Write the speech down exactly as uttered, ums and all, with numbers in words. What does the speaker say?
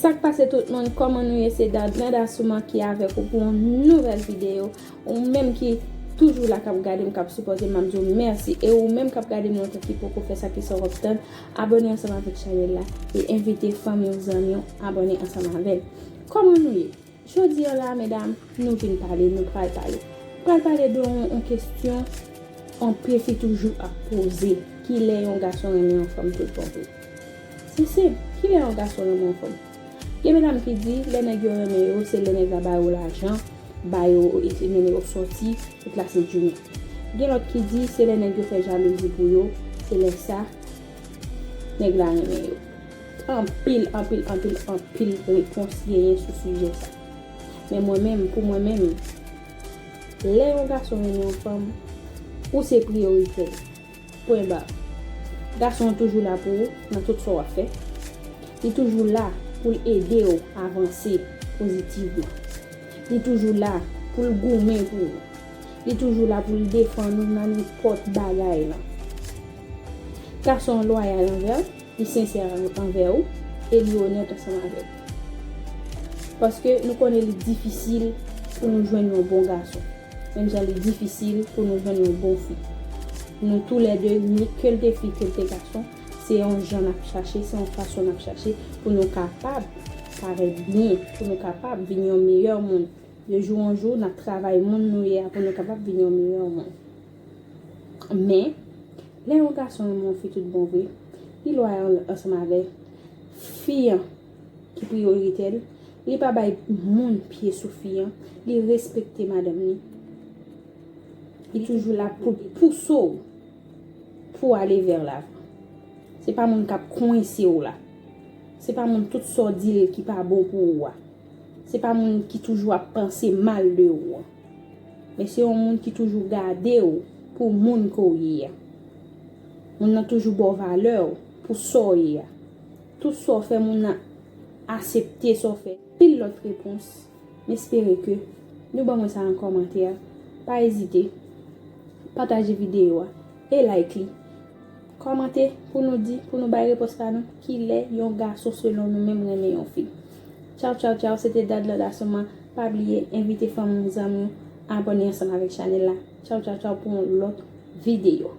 Sa k pase tout moun, kòman nou ye? Se Dad Nanda Souman ki avèk ou pou yon nouvèl videyo. Ou menm ki toujou la k ap gade m, k ap sipòte m, m ap di w mèsi. E ou menm k ap gade m lontan ki poko fè sa, ki sa w ap tann, abòne ansanm avèk chanèl la. E envite fanmi w, zanmi w, abòne ansanm avè l. Kòman nou ye? Jodi a la, medam, nou vin pale, nou pral pale. Nou pral pale de yon, yon kesyon anpil fi toujou ap poze. Kilè yon gason renmen yon fanm tout bon vre? Se senp, kilè yon gason renmen yon fanm? Gen medam ki di, lè nèg yo renmen yo, se lè nèg la ba yo lajan, ba yo, e, mennen yo sòti, tout la se jounen. Gen lòt ki di, se lè nèg yo fè jalouzi pou yo, se lè sa, nèg la renmen yo. Anpil, anpil, anpil, anpil repons genyen sou sijè sa. Men mwen menm, pou mwen menm, lè yon gason renmen yon fanm, ou se priyorite l. Pwen ba. Gason an toujou la pou ou nan tout sa w ap fè. Li toujou la pou l ede w avanse pozitivman. Li toujou la pou l goumen pou ou. Li toujou la pou l defann ou nan nenpòt bagay lan. Gason an lwayal anvè w, li sensè anvè w, e li onèt ansanm avè w. Paske nou konnen li difisil pou nou jwenn yon bon gason. Menm jan li difisil pou nou jwenn yon bon fi. Nou toulède, ni ke l te fi, ke l te gason, se yon jan n ap chache, se yon fason n ap chache pou nou kapab parèt byen, pou nou kapab vin yon meyè moun. De jou an jou, n ap travay moun nou ye a pou nou kapab vin yon meyè moun. Men, lè yon gason renmen yon fi tout bon vre, li lwayal ansanm avè fi an ki priyorite l, li pa bay moun pye sou fi an, li respekte madanm li. Li toujou la pou pouse w pou ale vè lavan. Se pa moun k ap kwense w la. Se pa moun tout sa w di l ki pa bon pou ou a. Se pa moun ki toujou ap panse mal de ou an. Men se yon moun ki toujou gade w pou moun ke w ye a. Moun nan toujou ba w valè w pou sa w ye a. Tout sa w fè, moun nan asepte sa w fè. Pil lòt repons. M espere ke nou ban mwen sa nan kòmantè a. Pa ezite. Pataje videyo a e like li. Kòmante pou nou di, pou nou bay repons pa nou, kilè yon gason selon nou menm renmen yon fi. Tchaw, tchaw, tchaw, se te Dad Landa Souman. Pa bliye envite fanmi w, zanmi w, abòne ansanm avèk chanèl la. Tchaw, tchaw, tchaw pou yon lòt videyo.